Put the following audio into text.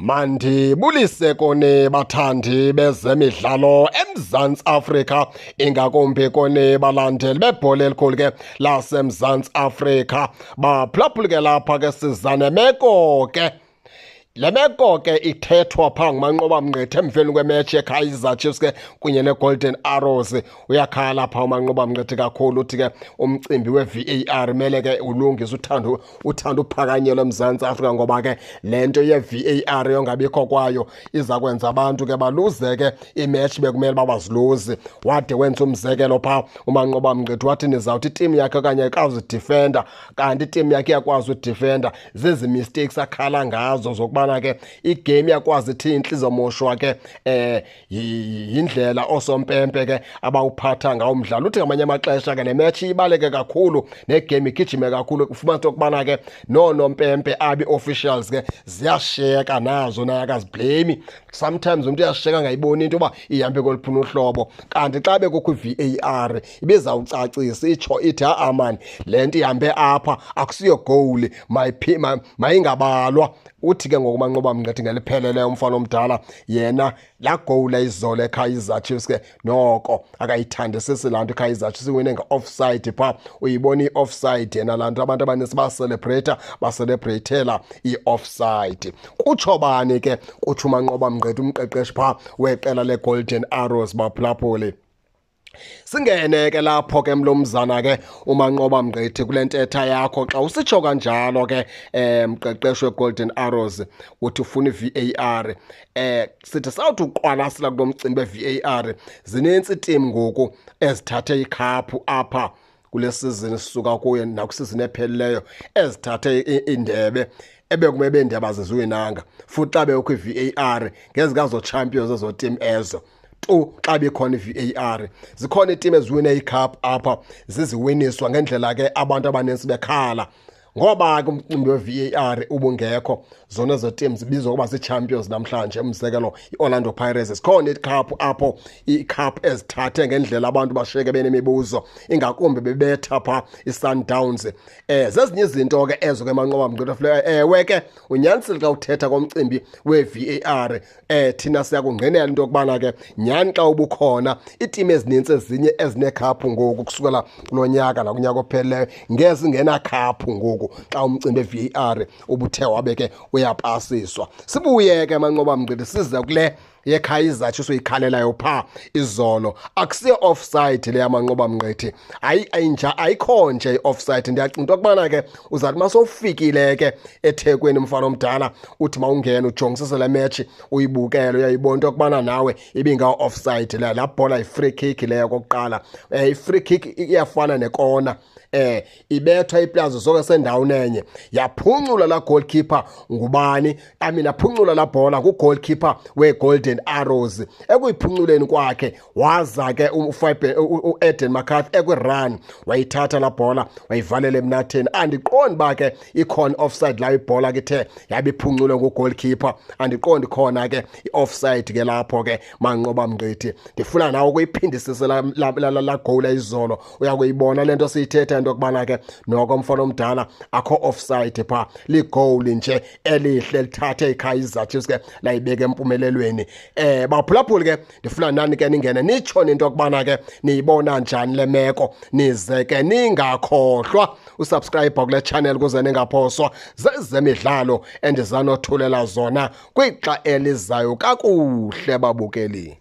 Mandibulise kuni bathandi bezemidlalo eMzantsi Afrika, ingakumbi kuni balandeli bebhola elikhulu ke laseMzantsi Afrika. Baphulaphuli ke lapha ke siza nemeko ke. Le meko ke ithethwa phaa nguManqoba Mngqithi emveni kwemetshi yeKaizer Chiefs ke kunye neGolden Arrows. Uyakhala phaa uManqoba Mngqithi kakhulu, uthi ke umcimbi we-VAR mele ke ulungise, uthando uthanda uphakanyelwa eMzantsi Afrika, ngoba ke le nto ye-VAR yongabikho kwayo iza kwenza abantu ke baluze ke iimetshi bekumele uba baziluzi. Wade wenza umzekelo phaa uManqoba Mngqithi, wathi nizawuthi itimu yakhe okanye ikawuzidifenda, kanti itimu yakhe iyakwazi udifenda. Zezi mistakes akhala ngazo zokubana ke igame iyakwazi ithi intlizomoshwa ke yindlela osompempe ke abawuphatha ngawo umdlalo. Uthi ngamanye amaxesha ke nemetshi ibaleke kakhulu, negame igijime kakhulu, ufumanisa okubana ke noonompempe abi officials ke ziyashiyeka nazo, naye akaziblame. Sometimes umntu uyashiyeka angayiboni into yoba ihambe koluphuna uhlobo, kanti xa bekukho i-VAR ibizawucacisa itsho ithi ha-a mani, le nto ihambe apha akusiyo gowuli, mayingabalwa. Uthi ke ngoku Manqoba Mngqithi ngelipheleleyo umfana omdala yena laa gowuli ayizolo eKaizer Chiefs ke noko akayithandisisi laa nto. IKaizer Chiefs iwine nge-offside phaa, uyibona i-offside yena laa nto. Abantu abanintsi baselebreyitha, baselebreyithela i-offside. Kutsho bani ke? Kutsho uManqoba Mngqithi, umqeqeshi phaa weqela leGolden Arrows. Baphulaphuli, singene ke lapho ke mlomzana ke uManqoba Mngqithi kule ntetha yakho. Xa usitsho kanjalo ke mqeqeshi weGolden Arrows, uthi ufuna i-VAR, sithi sawuthi uqwalasela kulo mcimbi we-VAR, zinintsi iitim ngoku ezithathe ikhaphu apha kule sizini sisuka kuyo nakwisizini ephelileyo, ezithathe iindebe ebekumele beendebe aziziwinanga, futhi xa bekukho i-VAR ngezikazo champions ezo team ezo tu. Xa bekhona i-VAR, zikhona iitim eziwine icup apha ziziwiniswa ngendlela ke abantu abanintsi bekhala, ngoba ke umcimbi we-VAR ubungekho. Zona ezo team zibizwa ukuba zii-champions namhlanje, umzekelo i-Orlando Pirates. Zikhona icup apho, iicup ezithathe ngendlela abantu bashiyeke benemibuzo, ingakumbi bebetha phaa i-Sundowns. Zezinye izinto ke ezo ke, Manqoba Mngqithi. Ewe ke, unyanisile xa uthetha komcimbi we-VAR. Thina siyakungqinela into yokubana ke nyhani xa ubukhona, iitim ezinintsi ezinye ezinekhaphu ngoku kusukela kulo nyaka nakunyaka ophelileyo ngezingenakhaphu ngoku xa umcimbi we-VAR ubuthe wabe ke uyapasiswa. Sibuye ke, Manqoba Mngqithi, size kule yeKaizer Chiefs uyikhalelayo phaa izolo. Akusiyo offside le yaManqoba Mngqithi, hayi, ayinja, ayikho nje i-offside. Ndiyacinga into yokubana ke uzawuthi masowufikile ke eThekwini, mfana omdala, uthi mawungene ujongisise le match uyibukele, uyayibona into yokubana nawe ibinga-offside leya. Laa bhola yi-free kick leyo okokuqala. I-free kick iyafana nekona, ibethwa iplayers zonke sendaweni enye. Yaphuncula la goalkeeper ngubani, I mean, aphuncula la bhola ku-goalkeeper we-Golden Arrows. Ekuyiphuculeni kwakhe waza ke u-Eden McCarthy ekwi-run wayithatha la bhola wayivalela emnatheni. Andiqondi uba ke ikhona offside la ibhola ke ithe yabe iphuculwe ngu-goalkeeper, andiqondi khona ke i-offside ke lapho ke, Manqoba Mngqithi. Ndifuna nawe ukuyiphindisise la goal izolo, uyakuyibona le nto siyithetha, into yokubana ke noko mfana omdala akho offside phaa, ligowuli nje elihle lithathe iKaizer Chiefs ke layibeka empumelelweni. Baphulaphuli ke, ndifuna nani ke ningene nitsho into yokubana ke niyibona njani le meko, nize ke ningakhohlwa usubscribe kule channel ukuze ningaphoswa zezemidlalo endizanothulela zona kwixa elizayo. Kakuhle babukeli.